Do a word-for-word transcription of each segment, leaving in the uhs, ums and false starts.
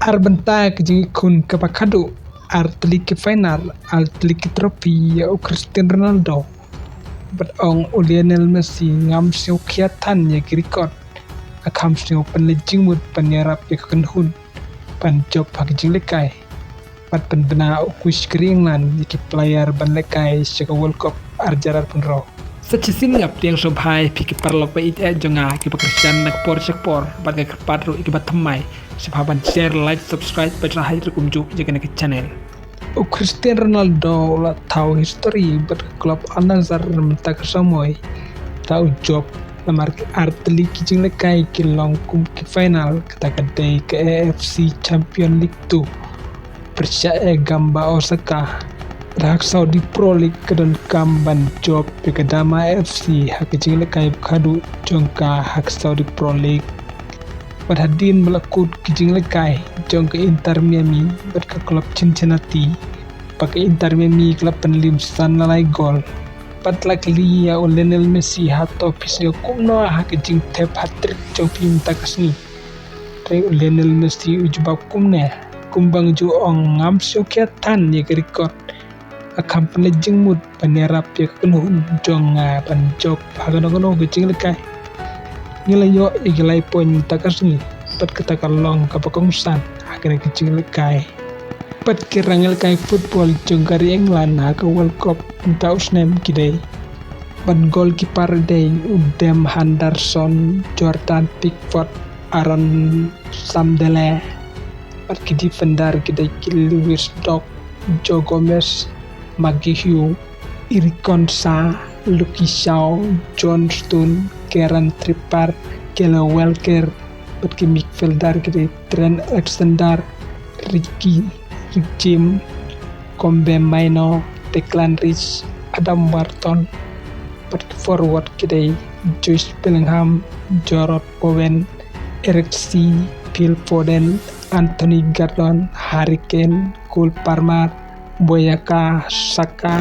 Ar bynta ka jingïakhun kaba khadduh, ar tylli ki final, ar tylli ki trophy ïa u Cristiano Ronaldo. Bad ong u Lionel Messi ngam sngew khia than ïa ki record. Nga kham sngew pynleit jingmut ban ïarap ïa ka kynhun ban jop ha ka jinglehkai bad pynbna u coach ka ri England ïa ki player ban lehkai sha ka World Cup ar hajar arphew hynriew. Sa shisien nga pdiang sngewbha ïa phi ki paralok ba ïeit eh jong nga kiba kyrshan na ka por sha ka por bad nga kyrpad ruh ïa kiba thymmai sngewbha ban share, like, subscribe bad shna hajar kumjuh ïa kane ka channel. U Cristiano Ronaldo u la thaw history bad ka club Al Nassr mynta ka samoi da u jop namar ki ar tylli ki jinglehkai ki long kum ki final, kata ka dei ka A F C Champion League two pyrshah ïa Gamba Osaka. Bad ha ka Saudi Pro League ka donkam ban jop ïa ka Dama F C ha ka jinglehkai ba khadduh jong ka ha ka Saudi Pro League. Bad hadien ba la kut ka jinglehkai jong ka Inter Miami bad ka club Cincinnati, ba ka Inter Miami ka la pynliem san la lai gol. Bad la kylli ïa u Lionel Messi, hato phi sngew kumno ha ka jingthep hat-trick jong phi mynta ka sngi? Te u Lionel Messi u jubab kumne, kumba nga ju ong, ngam sngew khia than ïa ka record. Nga kham pynleit jingmut ban ïarap ïa ka kynhun jong nga ban jop ha kano kano ka jinglehkai. Ngi la ïoh ïa ki lai point mynta ka sngi bad kata ka long kaba kongsan ha kane ka jinglehkai. Bad ki rangïalehkai football jong ka ri England ha ka World Cup mynta u snem ki dei: bad goalkeeper dei u Dean Henderson, Jordan Pickford, Aaron Ramsdale. Bad ki defender ki dei ki Lewis Dunk, Joe Gomez, Maggie Hughes, Irick Konsa, Luke Shaw, John Stones, Kieran Trippier, Kyle Walker. Bad ki midfielder ki dei Trent Alexander, Ricky, Rick James, Kobbie Mainoo, Declan Rice, Adam Wharton. Bad ki forward ki dei Jude Bellingham, Jarrod Bowen, Eric Chance, Phil Foden, Anthony Gordon, Harry Kane, Cole Palmer, Bukayo Saka,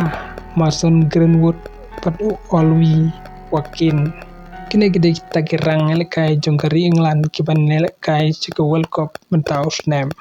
Mason Greenwood bad u Ollie Watkins. Kine ki dei kita ki rangïalehkai jong ka ri England kiban ïalehkai sha ka World Cup mynta u snem.